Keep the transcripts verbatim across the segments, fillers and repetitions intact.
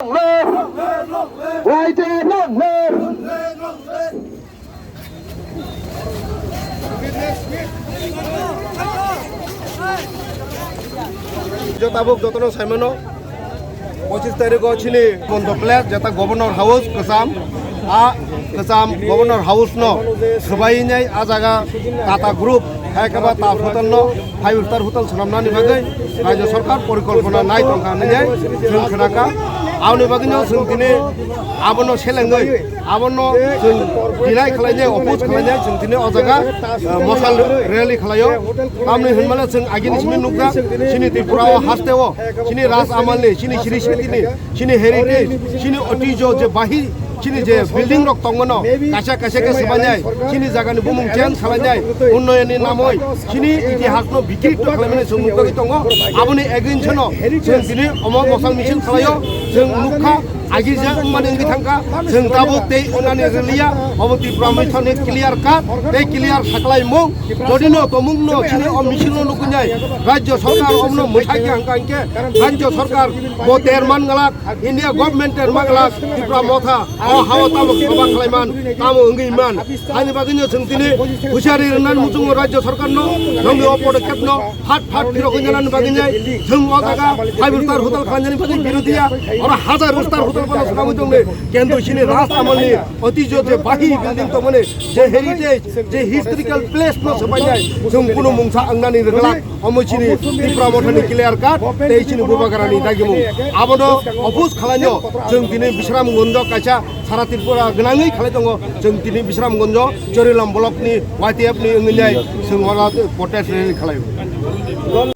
Long live! Y T F long live! Jo tabuk jotono saimano, pochis tarikh o chini Bondo Place, jeta Governor House kwcham, a kwcham Governor House no swbai nai a jaga Tata Group, hai khe ba Taj Hotel no five star hotel swnamnani bagwi Rajya Sarkar porikolpona nai tongkha hinwi chwng khnakha. Aboni bagwino chwng tini abono selengwi, abono chwng deny khlainai, oppose khlainai, chwng tini o jaga, eh, mosal rally khlaio. Tamni hinmale chwng agini simi nukjak, chini Tripura o haste o, chini ras amalni, chini siri sitini, chini heritage, chini otijo je bahi, chini je building rok tongmano, kaisa kaisa khe swbainai, chini jagani bumung change khlainai, unnoyonni namoi, chini itihasno bikritto khlaimani chwng nukjagwi tongo. Aboni against no chwng tini omo mosal misil khlaio, chwng nukha, agi je wngmani wngwi thangkha, chwng tabuk tei wngnani rwliya, obo Tipra Mothani clear cut, tei clear sakhlaimung, jodino tomungno chini o misilno nuknai, Rajya Sarkar omno mwthakya hwnkha hinkhe, Rajya Sarkar bo ter man glak, India government ter man glak, Tipra Motha, o hao tamo swbang khlaiman, tamo wngwi man. Ani bagwino chwng tini husiari rwnani muchungo Rajya Sarkarno, nongni o podokkhepno phat phat phirogwi nani bagwi nai, chwng o jaga five star hotel khlainani bagwi birodhiya, oro hajar star hotel bono swnamwi tongni, kintu chini ras amalni otijo je bahi building tongmani, je heritage, je historical place no swbainai, chwng kunu mungsa wngnani rwglak. Omo chini Tipra Mothani clear cut, tei chini Bubagrani dagimung. Abono oppose khlaino chwng tini Bisramganjo kaisa sara Tripura gwnangwi khalai tongo. Chwng tini Bisramganjo Chorilam block ni Y T F ni wngwi nai chwng oro protest rally khlaio.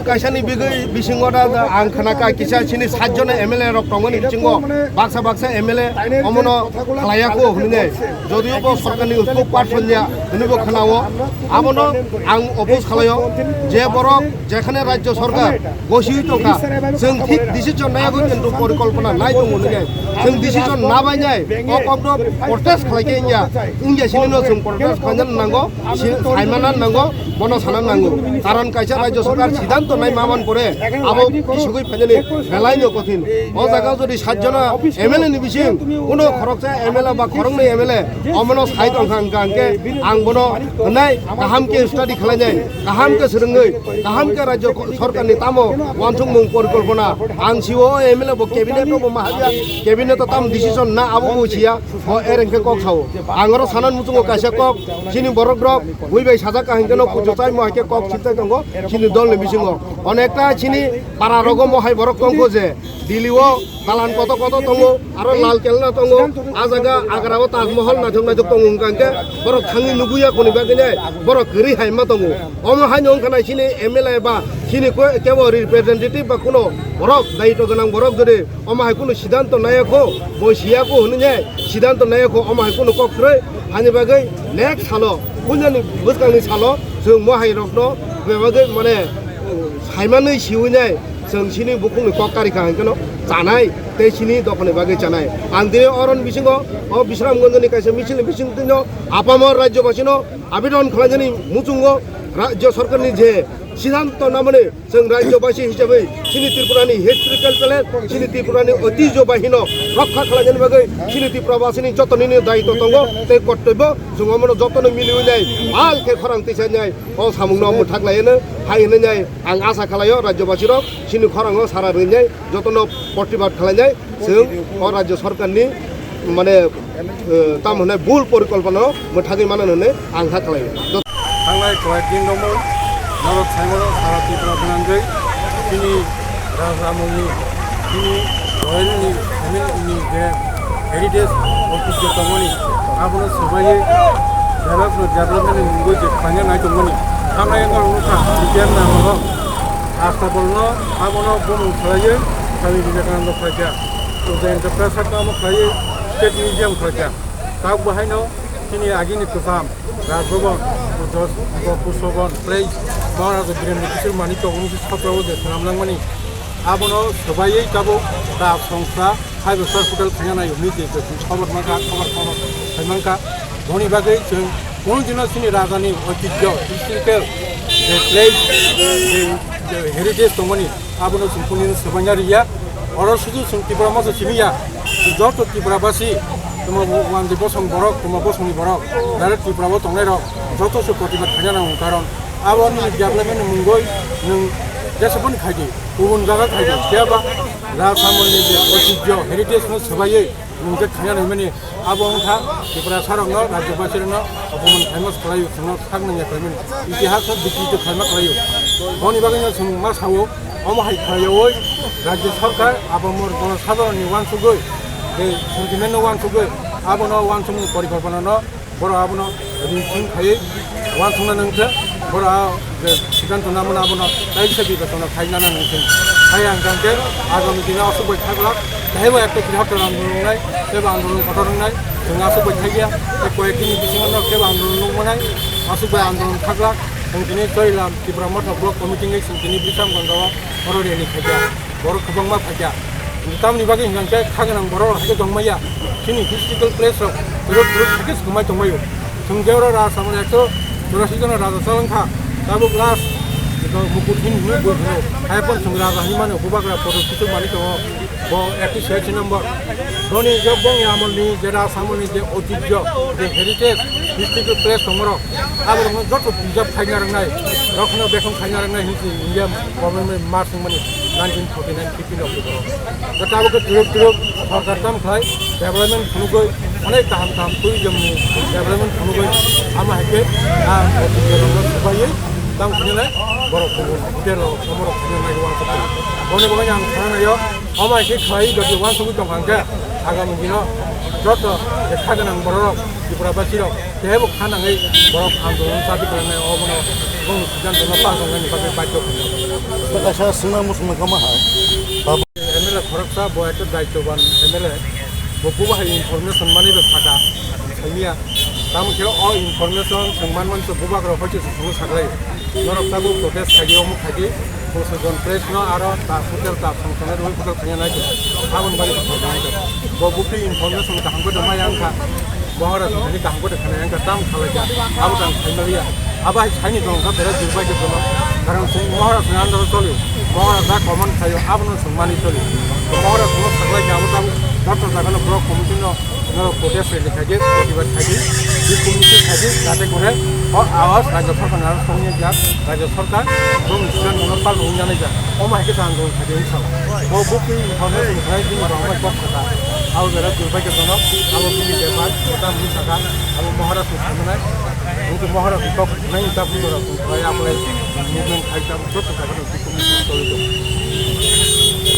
Kaisani bigwi bisingo da, da ang khna kha kisa chini sat jona M L A rok tongmani bisingo baksa baksa M L A omono khlaiya kho hwnwi nai. Jodio bo sorkarni spokesperson ya hwnwi bo khnao, abono ang oppose khlaio je borok jekhane Rajya Sarkar gosiwi tongkha, chwng thik decision naiyago kintu porikolpona nai tongo hwnwi nai. Chwng decision nabainai, o kokno protest khlaikhe wngya, wngya sinino chwng protest khlaina nango, si-, saimana nango, bono sana nango. Karon kaisa Rajya Sarkar siddhanto nai maman pore, abo kisugwi phainani belaino kothin. O jaga jodi sat jona M L A ni bising, kuno khoroksa M L A ba khoroknwi M L A, omono sai tongkha hwnkha hwnkhe ang bono hwnai kaham khe study khlainai, kaham khe swrwngwi, kaham khe Rajya Sarkarni tamo uansukmung porikolpona ang sio, o M L A bo cabinet o bo ma habya, cabinet o tam decision na abo bo siya, o er hwnkhe kok sao. Ang oro sanan muchungo kaisa kok, chini borok rok bui bai sajak kaham khe no kuchu chai mo hai khe kok sip chai tongo, chini dol ni bisingo. Onekta chini para rogo mo hai borok tongkho je, Delhi o dalan koto koto tongo, aro Lal Kella tongo, a jaga Agra o Taj Mahal naithok naithok tongo hwnkha hwnkhe borok thangwi nubuya koni bagwi nai borok kwrwi hai ma tongo. Omo haino wngkha nai chini M L A ba chini ko-, kebo representative ba kuno borok daitw gwnang borok jodi omo hai kuno siddhanto naiya kho, bo siya kho hwnwi nai siddhanto naiya kho, omo hai kuno kok kwrwi hani bagwi next salo, puilani bwskangni salo chwng mo hai rokno bebagwi mane saimanwi siwi nai. Chwng chini bukhukni kok karikha hwnkhe no chanai tei chini dophani bagwi chanai. Ang tini oron bisingo o Bisramganjoni kaisa misilni bisingtwino apamor rajyobasino abidon khlainani muchungo rajya sarkarni je siddhanto namani chwng rajyobasi hisabai chini Tripurani historical place, chini Tripurani otijo bahino rokha khlainani bagwi chini Tripurabasini jotonini daitw tongo tei kortobyo. Chwng omono jotono miliwi nai, bal khe khorang tisa nai. O samungno mwthak laiano hai hwnwi nai ang asa khlaio, rajyobasirok chini khorango sara rwnai, jotono protibad khlainai, chwng o rajya sarkarni mane, eh, tam hwnai bul porikolponano mwthagwi mano hwnwi ang kha khlaio. Thangnai koyek din romwi norok saimano sara Tripura gwnangwi chini Raja Mungni chini royalni family ni je heritage office je tongmani, abono swbaiwi develop-, development ni mungwi je khlaina nai tongmani, hamya wngkha, B P M ni amolo Astabalno abono bumung khlaiwi Swami Vivekananda khlaikha, Jayanta Prasad no amo khlaiwi State Museum khlaikha. Tabuk bo haino chini agini kwcham Rajbhavan, Rajbhavan, Place, Maharaja Birendra Kishore Manikya unisho sotro o je swnam langmani, abono swbaiwi tabuk Raj Songstha five star hotel khaina nai hwnwi je je khobor mankha, khobor khobor khai mankha. Boni bagwi chwng kunu dino chini rajani oitijyo, historical je place, je, je heritage tongmani, abono chwng kunu dino swbaina rwya. Oro sudu chwng Tipra Motha simi ya, Joto Tripura basi, tuma bo-, wanjwi bosong borok, tuma bosongni borok, direct Tripura o tongnai rok, joto se protibad khaina nango, karon aboni development ni mungoi nwng jesaboni khaidi, kubun jaga khaidi, phiya ba Rasamoni je oitijyo, heritage no swbaiwi nwng je khaina naimani, abo wngkha Tripura sarokno, rajyobasirokno opoman khaima swlaiwi chwngno sak nangya khlaimani, itihasno bikrito khaima khlaio. Boni bagwino chwng ma sao, omo hai khlaiwi rajya sarkar abo mor jonosadharonni uansugwi, je sentiment no uansugwi, abono uansukmung porikolpona no borok abono ringthing khaiwi uansukna nangkhe, borok a je siddhanto namano abono kaisa bibechona khaina nangkhe. Hai ang kangkhe agami dino aswk bai khaglak, taibo ekta bihar tola nungnai, teibo andolon kotor wngnai, chwng aswk bai thaiya, tei koyek dini bisingo no kebo andolon nukmanai, aswk bai andolon khaglak, chwng tini Chorilam Tipra Motha Block Committee ni chwng tini Bisramganj o oro rally khaikha, borok kwbangma phaikha. Tamni bagwi hwnkhe kha gwnang borok rok haikhe tongmaya, chini historical place rok twrwk twrwk haikhe swmai tongmaio. Chwng je oro Rasamoni ekso churasi jona raja chalwng kha, tabuk last eko Mukut Hini hinwi bui phano, hai phano chwng raja hinwi mano, bubagra photo kisu manwi tongo. Bo ekti siyasi number. Boni je bongni amolni je Rasamoni je oitijyo, je heritage, historical place tongmorok, aborokno joto preserve khaina rwngnai, rokhno bekhong khaina rwngnai hinwi India government ni march wngmani nineteen forty nine fifteen of the borok. Da tabuk khe twrwk twrwk sorkar tam khlai development phunugwi, onek kaham kaham tourism ni development phunugwi, ama hai khe a oitijyo rokno swbaiwi tam khinai borok kubun hotel rok somorok khinai uansuk. Boni bagwi ang sana naio. Omo hai khe khlai jodi uansugwi tongkha hwnkhe, agami dino joto je kha gwnang bororok, Tripura basirok, teibo kha nangwi borok andolon chabi khlainai, obono bongni siddhantono pal tongnani bagwi baidhyo khlainai. Kaisa swngna muchungma kama hai. M L A khoroksa, bo ekta daityoban M L A, bo bubo hai information manwi bo sakha, saimya. Tamo khe o information chwng manmani se bubagra hoi se chwngno saklai. Norok tabuk protest khaidi, omo khaidi, Bosonjon Press no aro ta hotel ta function rwi hotel khanya nai khe. Aboni bagwi ta khanya nai khe. Bo bukti information kaham khe mai ang kha. Bohora thani kaham khe khanya ang kha, tam khalai kha. Abo tang khai maliya. Abo hai saini tong kha bera jurbai khe tono. Karon chwng Bohora thani andro choli. Bohora da command khayo, abono chwng mani choli. Bohora thani saklai khe abo tang doctor jaga no block committee no Norok protest rally khaidi, protibad khaidi, bikung misil khaidi, jate kore o awaz rajya sarkar ni aro songya jak, rajya sarkar bong sigan mono pal rung jani jak. Omo hai khe ta andolon khaidi wng sala. Bo bukti information khlai bini rok bai kok kha. Abo bera jurbai khe tono, abo bini bepar, kota mung saka, abo Maharaj ni samanai, bukti Maharaj ni kok nai ta bukti rok khlai apply movement khai ta joto jaga rok bikung misil choli tongo.